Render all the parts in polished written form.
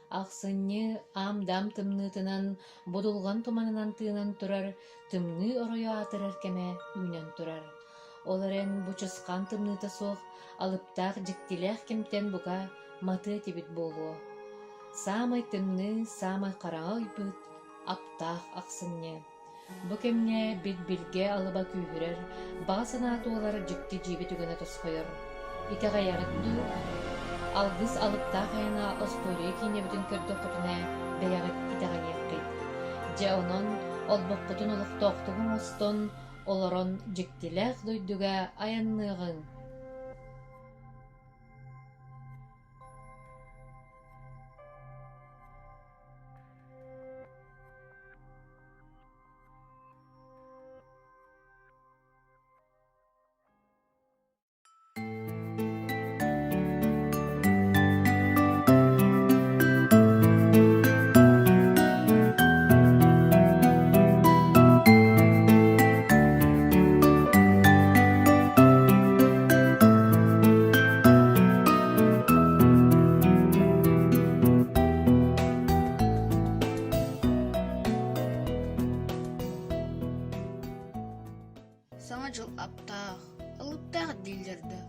Ахсынньы аам-даам тымныытынан, будулҕан туманынан тыынан турар тымныы оройо аатырар кэмэ үүнэн турар. Ол эрэн бу чысхаан тымныыта суох алыптаах дьиктилээх кэмтэн бука матыа этибит буолуо. Саамай тымныы, саамай хараҥа ыйбыт аптаах ахсынньы. Бу кэмҥэ бит-билгэ алыба күүһүрэр, баҕа санаа туолар дьикти-дьиибэ түгэнэ тосхойор. Итэҕэйэҕит дуу? Алгыс алыптаах айана остуоруйа киинэбитин көрдөххүтүнэ бэйэҕит итэҕэйиэххит. Дьэ онон олбоххутун олохтоохтук оҥостон, олорон дьиктилээх дойдуга айанныаҕыҥ. Саҥа дьыл аптаах, алыптаах дииллэр да,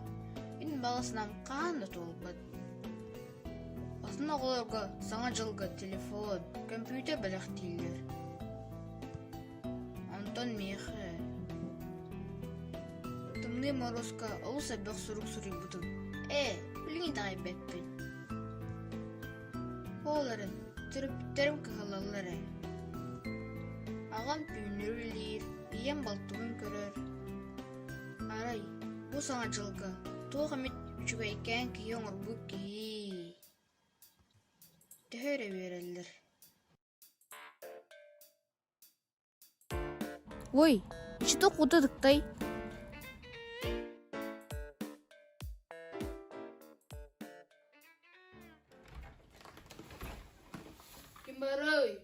мин баҕа санаам хаһан да туолбат. Атын оҕолорго Саҥа дьылга телефон, көмпүүтэр бэлэхтииллэр. Онтон миэхэ Тымныы Моруоска олус элбэх сурук суруйбутум. Ээ, билигин итэҕэйбэппин. Ол эрэн, төрөппүттэрим кыһаллаллар ээ. Аҕам түүннэри үлэлиир, ийэм балтыбын көрөр. Арай, бу Саҥа дьылга туох эмит үчүгэйкээн киһи оҥорбут киһи. Төһө эрэ үөрэллэр. Ой, что куда тыктай? Ким барай?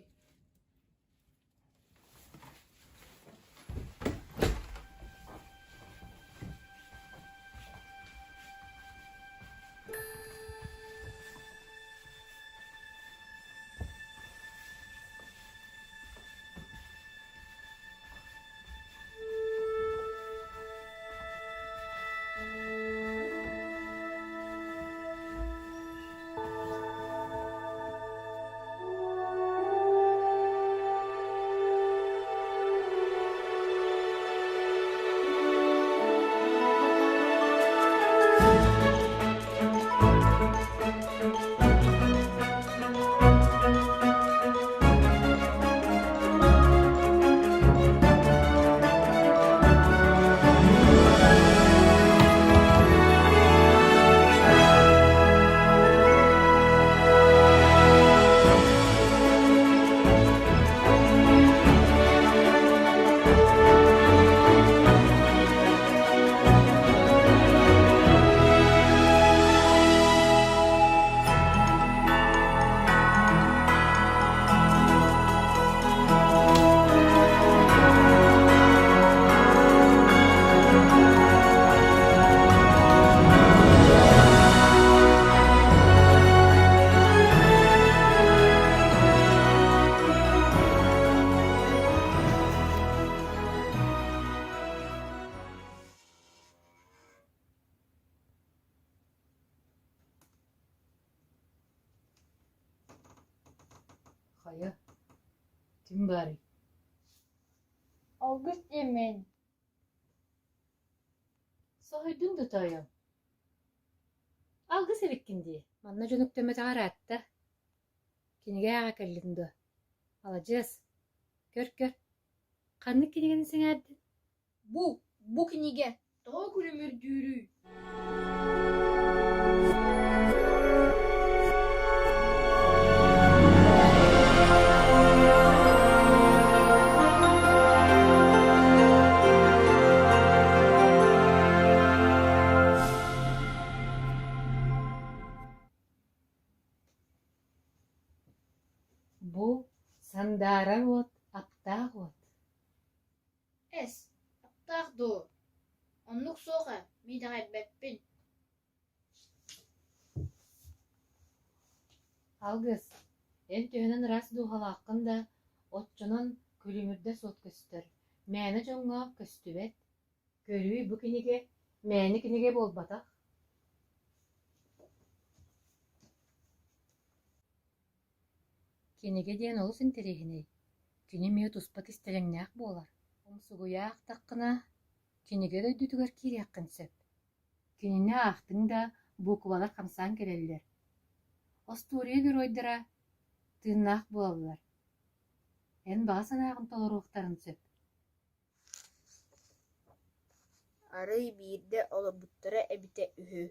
Хайа, ким баарый? Алгыс диэммин. Соһуйдуҥ да тоойуом. Алгыс эбиккин дии. Манна дьон үктэммэтэҕэ ыраатта. Кинигэ ааҕа кэллиҥ дуо? Маладьыас. Көр-көр. Ханнык кинигэни сэҥээрдиҥ? Бу, бу кинигэ тоҕо күлүмүрдүүрүй? Бу сандаарар уот аптаах уот. Эс, аптаах дуо? Оннук суох ээ, мин итэҕэйбэппин. Алгыс. Эн төһөнөн ыраас дууһалааххын да, оччонон күлүмүрдэс уот көстөр, мээнэ дьоҥҥо көстүбэт. Көрүүй, бу кинигэ мээнэ кинигэ буолбатах. Кинигэ диэн олус интэриэһинэй, кини эмиэ туспа кистэлэҥнээх буолар. Умсугуйа аахтаххына, кинигэ дойдутугар киириэххин сөп. Кинини аахтыҥ да, буукубалар хамсаан кэлэллэр. Остуоруйа геройдара тыыннаах буолаллар. Эн баҕа санааҕын толоруохтарын сөп. Арай биирдэ олорбуттара эбитэ үһү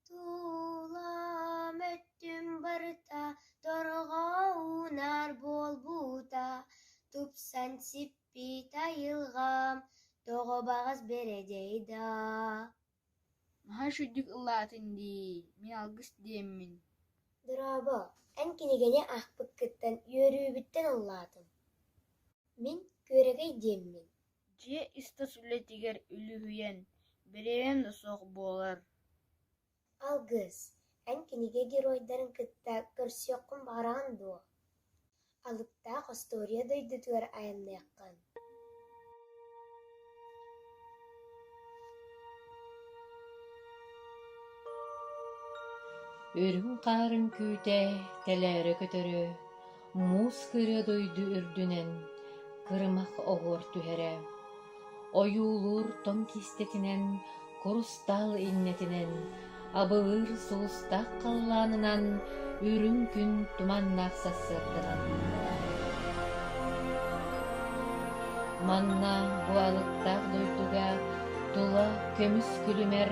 Тулам өттүм барыта торҕо уунар буолбута, тупсан сиппит айылҕам тоҕо баҕас бэрэдэй да Наһаа үчүгэйдик ыллаатын дии, мин Алгыс диэммин Дорообо, эн кинигэни аахпыккыттан үөрүүбүттэн ыллаатым. Мин Күөрэгэй диэммин Дьиэ ис-тас үлэтигэр үлүһүйэн, бириэмэм да суох буолар Алгыс, эн кинигэ геройдарын кытта көрсүөххүн баҕараҕын дуо? Алыптаах остуоруйа дойдутугар айанныаххын Үрүҥ хаарын күүтэ тэлээрэ көтөрө, муус кырыа дойду үрдүнэн кырымах оһуор түһэрэ. Ойуулуур тоҥ киистэтинэн, курустаал иннэтинэн, абылыыр сулустаах халлаанынан үрүҥ күн туманнаах сарсыарданан. Манна бу алыптаах дойдуга тула көмүс күлүмэр,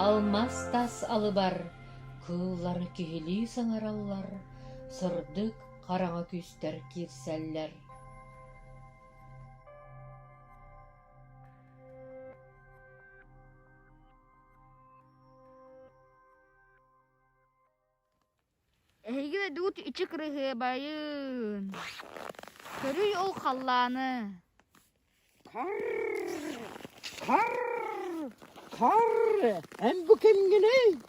алмаас таас алыбар кыыллар киһилии саҥараллар, сырдык хараҥа күүстэр киирсэллэр. Эһиги дойдугут ичи кырыһыабайын, көрүй ол халлааны Карр! Карр! Карр! Эн бу кимҥиний?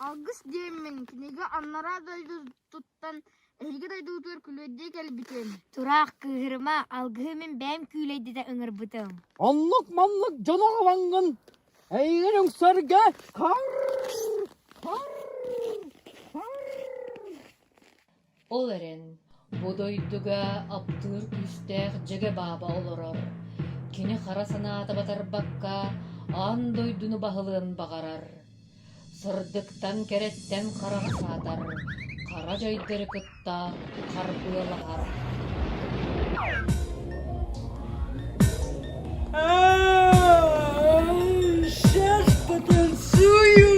Алгыс диэммин кинигэ аннараа дойдутуттан эһиги дойдугутугар күлүөйдүү кэлбитим. Тураах кыыһырыма, алгыһы мин бэйэм күүлэйдэтэ ыҥырбытым. Оннук-маннык дьону аҕалаҥҥын эйигин үҥсэргэ карр! Карр! Карр! Ол эрэн, бу дойдуга аптыыр күүстээх дьэгэ бааба олорор. Кини хара санаата батарбакка аан дойдуну баһылыан баҕарар. Сырдыктан кэрэттэн хараҕа саатар, хара дьайдары кытта харбыалаһар. Сейчас потанцую!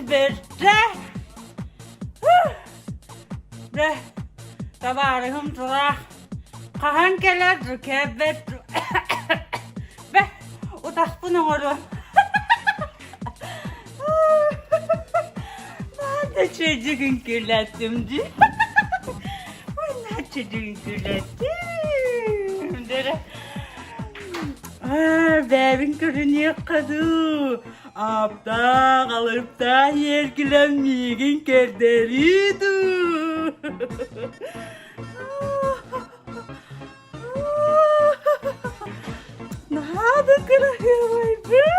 бэртэ. Дэ, табаарыһым тураах хаһан кэлэр кэлбэт Бэ, утахпын оҥоруом. Наада чэдьик үҥкүүлэттим дии. Ой, чэдьик үҥкүүлэттим. Дэрэ. Бэйэбин көрүнүөххэ дуу. Аптаах, алыптаах иэргилэн миигин көрдөрүү дуу. Наһаа да кыраһыабайбын!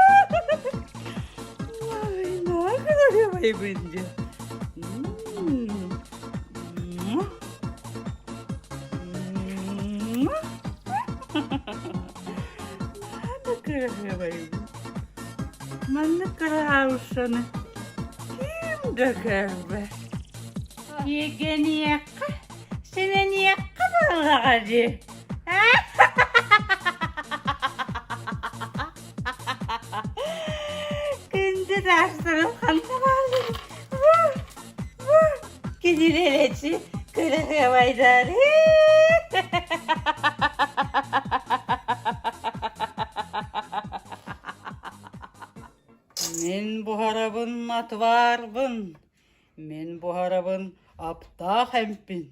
Ой, наһаа кыраһыабайбын дьэ. Наһаа да кыраһыабайбын. Маннык кыраһаабыссаны ким да көрбөт. Евгениякка Сэнэниэххэ буоллаҕа дии. Күндү таастарын ханна бааллар? Бу, бу, кинилэречи кырыһыабайдары. Мин буһарабын матварбын, Мин буһарабын аптаах эмпин,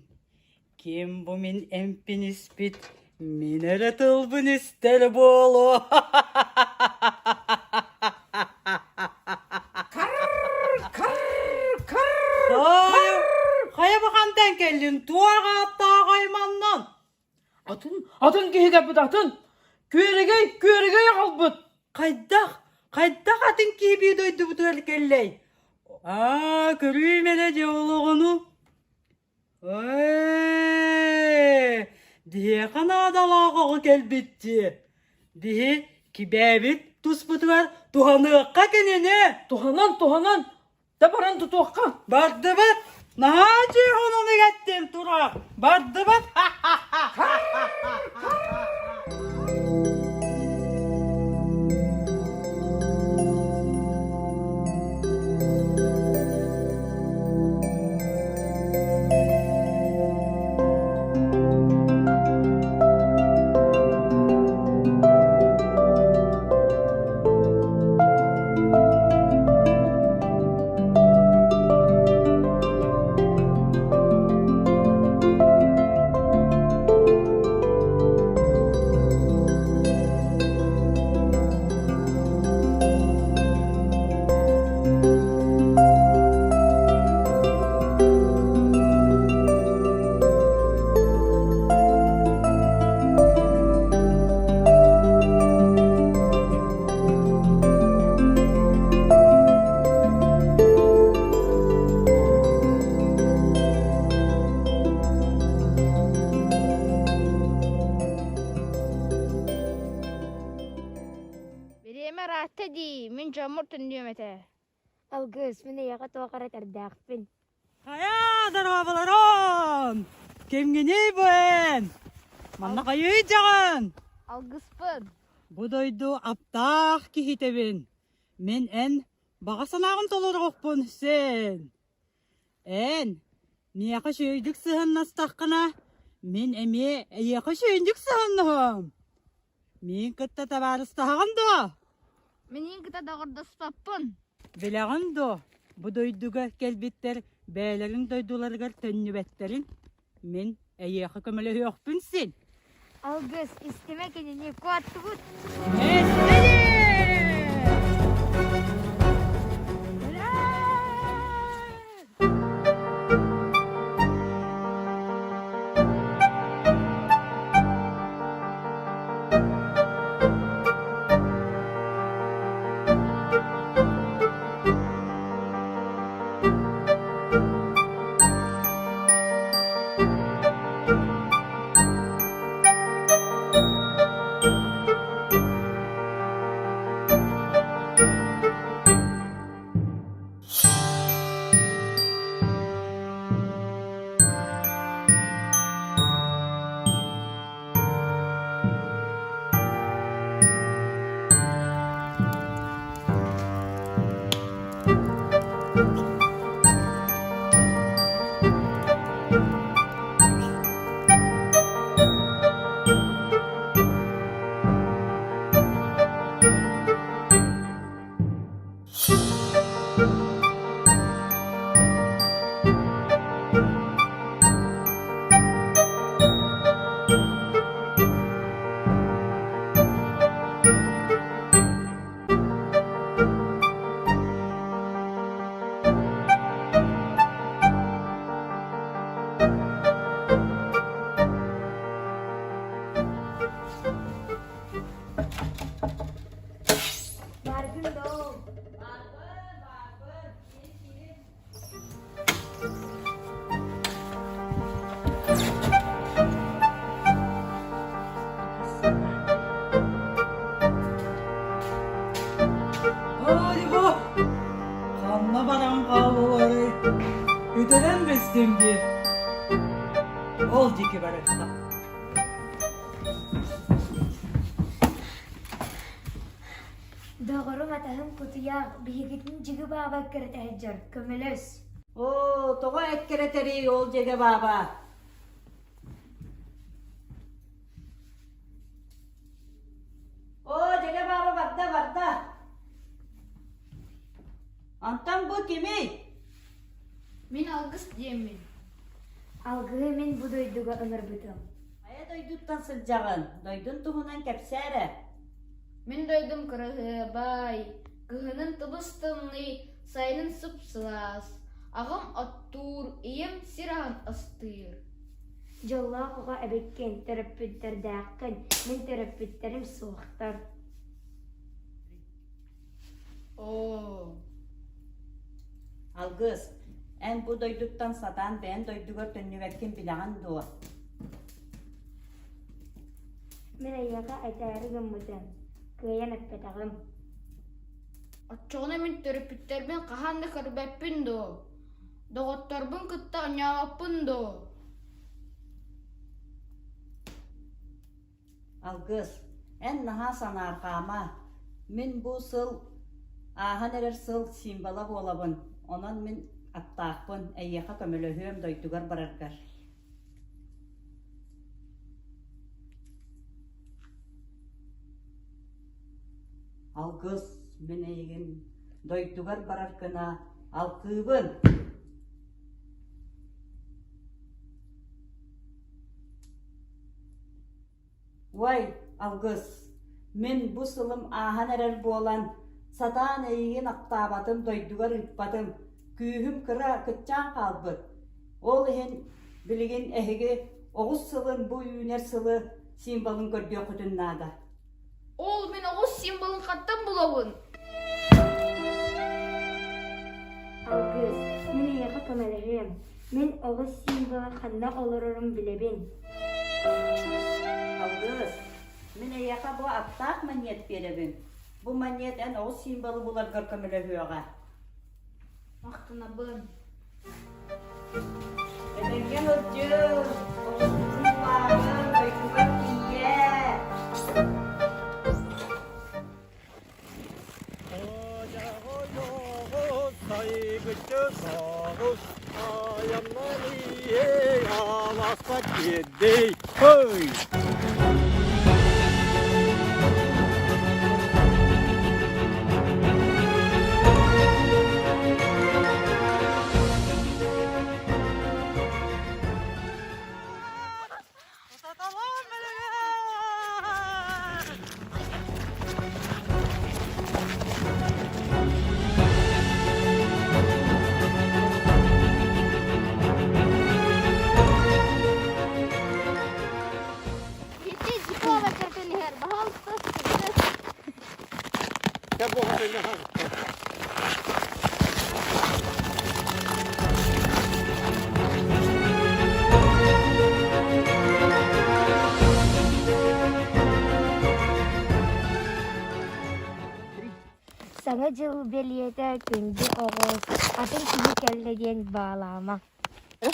ким бу мин эмпин испит, мин эрэ тылбын истэр буолуо. Хайа бу хантан кэллин, туох ааттаах айманнан? Атын, атын киһи кэлбит атын. Күөрэгэй, күөрэгэй аҕалбыт. Хайдах, хайдах атын киһи бии дойдубутугар кэллэй? Аа, көрүүм эрэ дьэ олоҕуну. Ээ, биһиэхэ наадалаах оҕо кэлбит дии. Биһи кибээбит туспутугар туһаныахха кинини. Туһанан, туһанан, Да баран тутуохха. Бардыбыт! Наһаа дьиэһун игэттим тура. Бардыбыт! Бириэмэ ыраатта дии, мин дьоммор төннүөм этэ. Алгыс, мин эйиэхэ туох эрэ этэрдээхпин. Хайа, дорооболорон! Кимҥиний бу эн? Манна хайыы дьаҕын? Алгыспын. Бу дойду аптаах киһитэбин. Мин эн баҕа санааҕын толоруохпун син. Эн миэхэ үчүгэйдик сыһыаннастаххына, мин эмиэ эйиэхэ үчүгэйдик сыһыаннаһыам. Миин кытта табаарыстаһаҕын дуо? Миниин кытта доҕордоспоппун. Билэҕин дуо, бу дойдуга кэлбиттэр бэйэлэрин дойдуларыгар төннүбэттэрин? Мин эйиэхэ көмөлөһүөхпүн син. Алгыс, истимэ кинини, куоттубут. Бааргын доо? Баарбын, баарбын, киирин, киирин. Ой, бу! Ханна баран хааллыларый? Үтэнэн бистим дии. Ол диэки барыахха. Доҕорум атаһым кутуйах, биһигитин дьиги баабар кэрэтэ сылдьар, көмөлөс. Оо, тоҕо эккирэтэрий ол дьигэ бааба? Оо, дьигэ бааба барда, барда. Антон бу кимий? Мин Алгыс диэммин. Алгыһы мин бу дойдуга ыҥырбытым. Хайа дойдуттан сылдьаҕын? Дойдун туһунан кэпсээ эрэ. Мин дойдум кыраһыабай, кыһынын тыбыс-тымныы, сайынын сып-сылаас. Аҕам оттуур, ийэм сир аһын астыыр. Дьоллоох оҕо эбиккин, төрөппүттэрдээххин, мин төрөппүттэрим суохтар. Оо, Алгыс, эн бу дойдуттан сатаан бэйэн дойдугар төннүбэккин билэҕин дуо? Мин эйиэхэ этээри гыммытым, кыайан эппэтэҕим. Оччоҕуна мин төрөппүттэрбин хаһан да көрбөппүн дуо? Доҕотторбун кытта оонньообоппун дуо? Алгыс, эн наһаа санаарҕаама. Мин бу сыл ааһан эрэр сыл символа буолабын, онон мин аттаахпын, эйиэхэ көмөлөһүөм дойдугар бараргар. Алгыс, мин эйигин дойдугар барар гына алгыыбын. Уой, Алгыс, мин бу сылым ааһан эрэр буолан, сатаан эйигин ахтаабатым, дойдугар ыыппатым, күүһүм кыра кыччаан хаалбыт. Ол иһин билигин эһиги оҕус сылын бу үүнэр сылы символын көрдүөххүтүн наада. Ол мин оҕус символын хантан булабын? Алгыс, мин эйиэхэ көмөлөһүөм. Мин оҕус символа ханна олорорун билэбин. Алгыс, мин эйиэхэ бу аптаах манньыат биэрэбин. Бу манньыат эн оҕус символы буларгар көмөлөһүөҕэ. Махтанабын. Этэҥҥэ сылдьыҥ, оҕускутун булаарыҥ, дойдугар тиийээр. Ой! Ити диплома кэртэн иһэр, баһаалыста сыттыс. Саҥа дьыл бэлиэтэ күндү оҕус, атын киһи кэллэ диэн баалаама.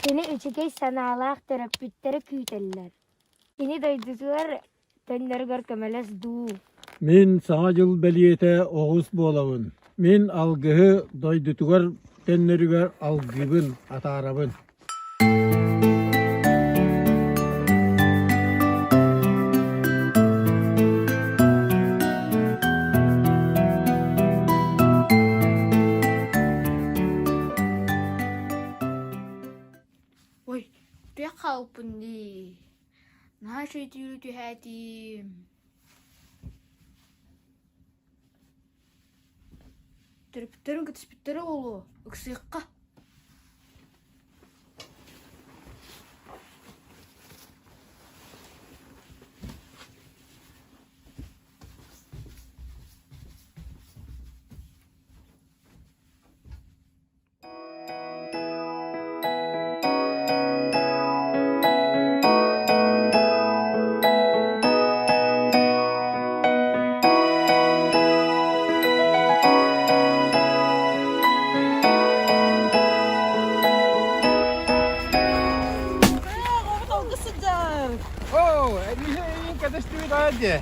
Кини үчүгэй санаалаах төрөппүттэрэ күүтэллэр. Кини дойдутугар төннөрүгэр көмөлөс дуу. Мин Саҥа дьыл бэлиэтэ оҕус буолабын. Мин алгыһы дойдутугар төннөрүгэр алгыыбын, атаарабын. Ой, туох хаалбыппын дии. Наһаа үчүгэй түүлү түһээтим. Төрөппүттэрим кэтэспиттэрэ буолуо, ыксыахха. Көтөстүбүт аҕай дии.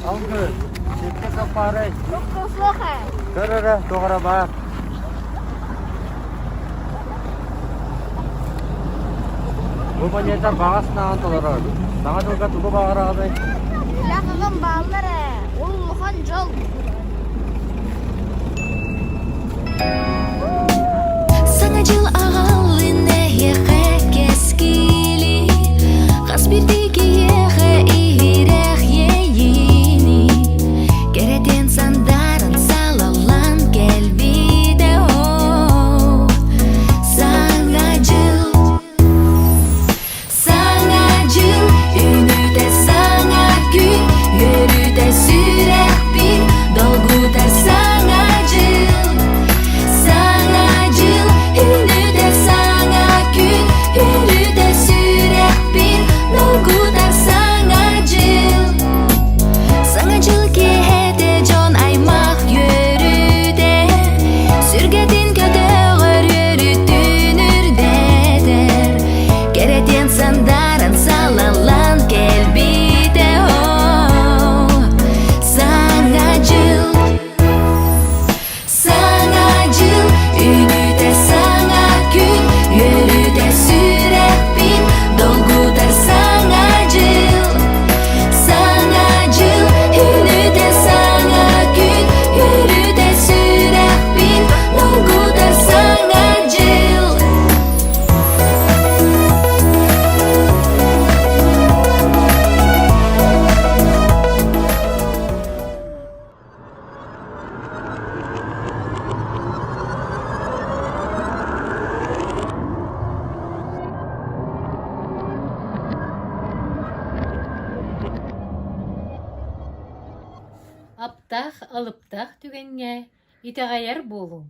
Алгыс, сиргэ саппаарай. Суох ээ. Көр эрэ, туох эрэ баар. Бу монета баҕа санааҕын толорор. Саҥа дьылга тугу баҕараҕыный? Үлэх аҕам бааллар ээ. Ол улахан дьол. Саҥа дьыл аҕаллын эһиэхэ кэскили, Хас биирдии киһиэхэ иһирэх иэйиини Кэрэтин сандааран салаллан кэлбитэ оо Саҥа дьыл Саҥа дьыл үүнүүтэ саҥа күн, үөрүүтэ сүрэхпин долгутар саҥа дьыл. Саҥа дьыл үүнүүтэ саҥа күн, үөрүүтэ сүрэхпин долгутар саҥа дьыл. Саҥа дьыл киэһэтэ дьон аймах үөрүүтэ, сүргэтин көтөҕөр үөрүүтүн үрдэтэр. Кэрэтиэн сандаран салаллан кэлбитэ оо Саҥа дьыл Саҥа дьыл үүнүүтэ саҥа күн үөрүүтэ сүрэхпин долгутар саҥа дьыл Саҥа дьыл үүнүүтэ саҥа күн үөрүүтэ сүрэхпин долгутар саҥа дьыл Аптаах алыптаах түгэҥҥэ итэҕэйэр буолуҥ.